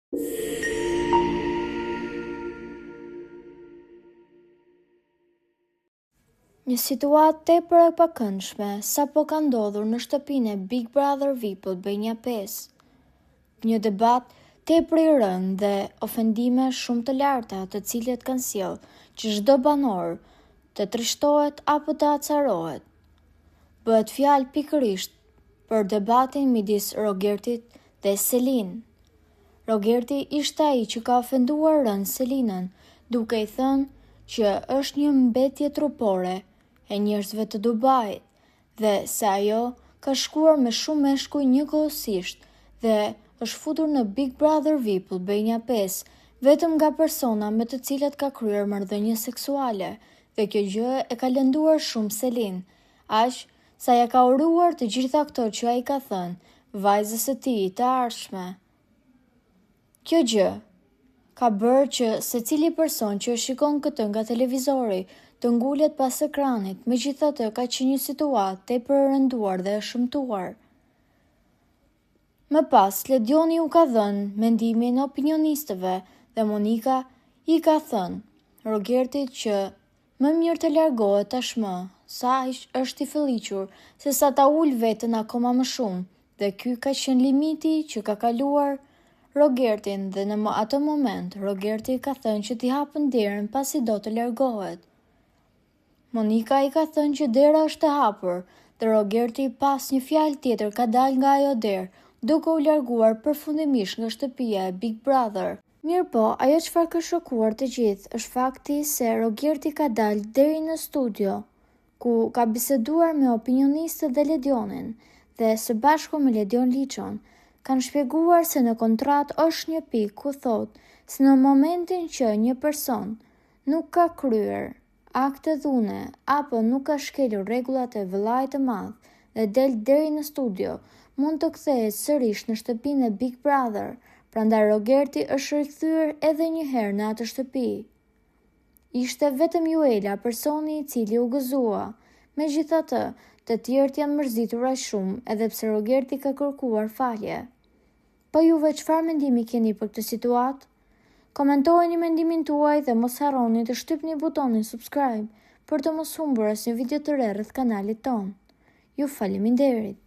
Një situatë tepër e pakëndshme sapo ka ndodhur në shtëpinë e Big Brother VIP Albania 5. Një debat tepër i rëndë dhe ofendime shumë të larta të cilët kanë sjellë që çdo banor të trishtohet apo të acarohet. Bëhet fjalë pikërisht për debatin midis Rogertit dhe Selin. Rogerti ishte ai që ka ofenduar rëndë Selinën, duke i thënë që është një mbetje trupore e njerëzve të Dubait dhe se ajo ka shkuar me shumë meshkuj njëkohësisht dhe është futur në Big Brother VIP Albania 5 vetëm nga persona me të cilët ka kryer marrëdhënie seksuale dhe kjo gjë e ka lënduar shumë Selin, aq sa ia ka uruar të gjitha këto që ai ka thënë vajzës së tij të ardhshme. Kjo gjë ka bërë që secili person që e shikon këtë nga televizori të ngulet pas ekranit, megjithatë ka qenë një situatë tepër e rënduar dhe e shëmtuar. Më pas, Ledioni u ka dhënë mendimin opinionistëve dhe Monika i ka thënë Rogertit që më mirë të largohet tashmë, sa është i fëlliqur, se sa ta ulë veten akoma më shumë dhe ky ka qenë limiti që ka kaluar Rogertin dhe në atë moment Rogerti ka thënë që t'i hapën derën pasi do të largohet. Monika i ka thënë që dera është e hapur dhe Rogerti pa asnjë fjalë tjetër ka dalë nga ajo derë, duke u larguar përfundimisht nga shtëpia e Big Brother. Mirëpo, ajo çfarë ka shokuar të gjithë është fakti se Rogerti ka dalë deri në studio, ku ka biseduar me opinionistët dhe Ledionin dhe së bashku me Ledion Liçon kanë shpjeguar se në kontratë është një pikë ku thotë se në momentin që një person nuk ka kryer akte dhune apo nuk ka shkelur rregullat e Vëllait të Madh dhe del deri në studio, mund të kthehet sërish në shtëpinë e Big Brother, prandaj Rogerti është rikthyer edhe një herë në atë shtëpi. Ishte vetëm Juela personi i cili u gëzua. Megjithatë, të tjerët janë mërzitur aq shumë edhe pse Rogerti ka kërkuar falje. Po juve çfarë mendimi keni për këtë situatë? Komentojeni mendimin tuaj dhe mos harroni të shtypni butonin subscribe për të mos humbur asnjë video të re rreth kanalit tonë. Ju faleminderit!